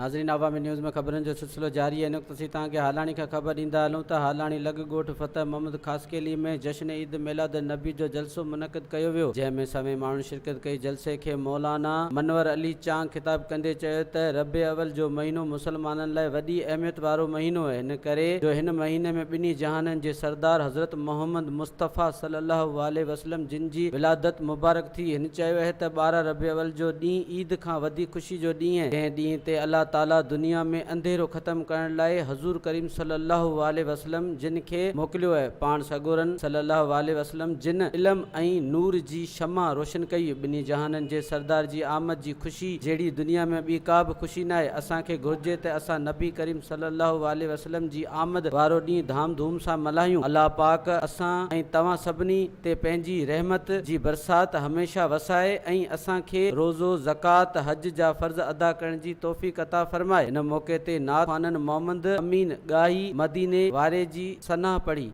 ناظرين عوامي نيوز ۾ خبرن جو سلسلو جاري آهي. هن وقت اسين توهان کي هالاڻي کان خبر ڏيندا هلون ته هالاڻي لڳ ڳوٺ فتح محمد خاصخيلي ۾ جشن عيد ميلاد النبي جو جلسو منعقد ڪيو ويو جنهن ۾ سوين ماڻهن شرڪت ڪئي جلسي کي مولانا منور علي چانگ خطاب ڪندي چيو ته ربيع اول جو مهينو مسلمانن لاء وڏي اهميت وارو مهينو آهي ان ڪري جو هن مهيني ۾ ٻنهي جهانن جي سردار حضرت محمد مصطفيٰ صلي الله عليه وسلم جن جي ولادت مبارڪ ٿي. هن چيو اهي ته 12 ربيع اول جو ڏينهن عيد کان وڌيڪ خوشي جو ڏينهن جنهن ڏينهن تي الله تعالي دنيا ۾ انڌيرو ختم ڪرڻ لاء حضور ڪريم صلي الله عليه وسلم جن کي موڪليو اهي. پاڻ سڳورن صلي الله عليه وسلم جن علم ۽ نور جي شمع روشن ڪئي. ٻنهي جهانن جي سردار جي آمد جي خوشي جهڙي دنيا ۾ ٻي ڪا به خوشي ناهي. اسان کي گهرجي ته اسان نبي ڪريم صلي الله عليه وسلم جي آمد وارو ڏينهن ڌام ڌوم سان ملهايون. الله پاڪ اسان ۽ توهان سڀني تي پنهنجي رحمت جي برسات هميشه وسائي ۽ اسان کي روزو، زڪوات، حج جا فرض ادا ڪرڻ جي توفيق عطا فرمائي. ان موقعي تي نعت خوانن محمد امين ڳاهي مديني واري جي ثنا پڙهي.